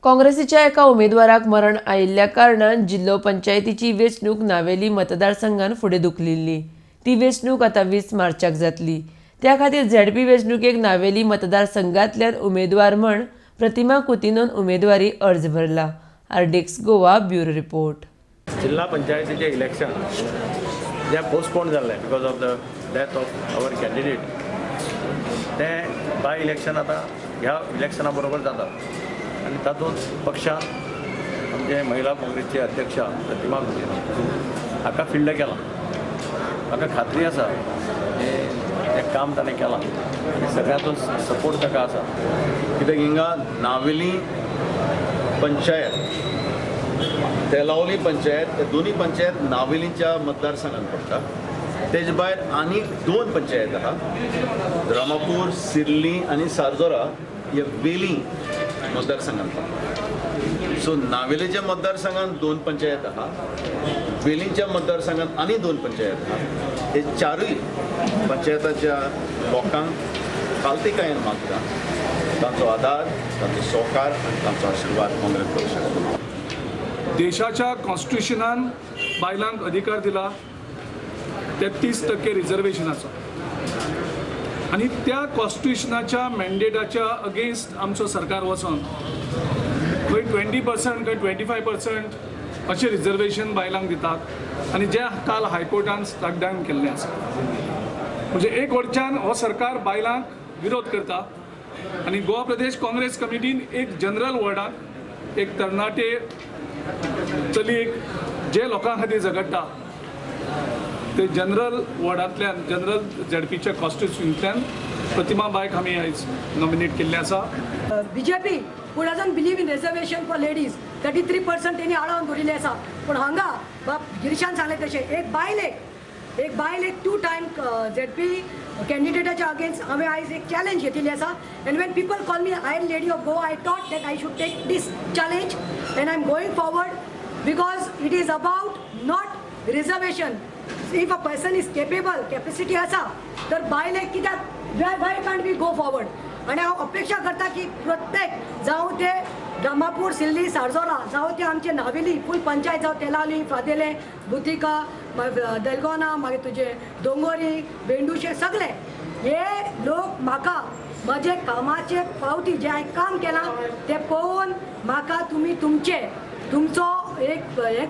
काँग्रेसीच्या एका उमेदवाराक मरण आयिल्ल्या कारणान जिल्लो पंचायतीची वेंचणूक नावेली मतदारसंघान फुडें धुकलिल्ली. ती वेंचणूक आतां 20 मार्चाक जातली. त्या खातीर झेडपी वेंचणुकेक नावेली मतदारसंघांतल्यान उमेदवार म्हण प्रतिमा कुतिनोन उमेदवारी अर्ज भरला. RDX Goa, bureau report. जिल्हा पंचायतीचें इलेक्शन जें पोस्टपोन जाल्लें because of the death of our candidate, तें बाय इलेक्शन आतां ह्या इलेक्शना बरोबर जाता आनी तातूंत पक्षान आमचे महिला काँग्रेसचे अध्यक्षा प्रतिमा कुतिन्हो हाका फिल्ड केलां. म्हाका खात्री आसा की तें काम ताणें केलां आनी सगळ्यांचो सपोर्ट ताका आसा. कित्याक हिंगा नावेली पंचायत, तेलावली पंचायत, हे दोनूय पंचायत नावेलीच्या मतदारसंघात पडटा. तेजे भायर आनीक दोन पंचायत आहा, रामापूर, सिर्ली आनी सारजोरा, हे वेली मतदारसंघात पडटा. सो नावेलीच्या मतदारसंघात दोन पंचायत आहा, वेलींच्या मतदारसंघात आनी दोन पंचायत आहा. हे चारूय पंचायताच्या लोकांक खालतीकायेन मागता, तांचो आदार, तांचो सहकार आनी तांचो आशिर्वाद काँग्रेस पक्षाक. देशाच्या कॉन्स्टिट्युशनान बायलांक अधिकार दिला 33% रिझर्वेशनाचो आनी त्या कॉन्स्टिट्युशनाच्या मॅन्डेटाच्या अगेन्स्ट आमचो सरकार वचोन खंय 20%, खंय 25% अशें रिझर्वेशन बायलांक दितात आनी जें काल हायकोर्टान स्ट्रायक डावन केल्लें आसा. म्हणजे एक वटच्यान हो सरकार बायलांक विरोध करता आनी गोवा प्रदेश काँग्रेस कमिटीन एक जनरल वॉर्डाक एक तरणाटे चलयेक, जे लोकां खातीर झगडटा, ते जनरल वॉर्डांतल्यान, जनरल झेडपीच्या कॉन्स्टिट्युन्सींतल्यान प्रतिमा बायक आमी आयज नॉमिनेट केल्लें आसा. BJP who doesn't believe in reservation for ladies, 33% तेणी आडावन दवरिल्ले आसा. पूण हांगा बाब गिरीशान सांगलें तशें एक बायलेक टू टायम झेडपी कॅन्डिडेटाच्या अगेन्स्ट हांवें आयज एक चॅलेंज घेतिल्ली आसा. And when people call me Iron Lady of Goa, I thought that I should take this challenge and I am going forward because it is about not reservation. If a person is capable, capacity आसा तर बायलेक कित्याक, Y can't we go forward? आनी हांव अपेक्षा करता की प्रत्येक, जावं ते रामापूर, सिल्ली, सारजोरा, जावं ते आमचे नावेली फूल पंचायत, जावं तेलावली, फादेले, बुतिका, मागीर देलगोना, मागीर तुजे दोंगोरी, बेंडुशे, सगळे हे लोक म्हाका म्हजे कामाचे पावती, जे हांवें काम केलां तें पळोवन म्हाका तुमी तुमचे तुमचो एक हें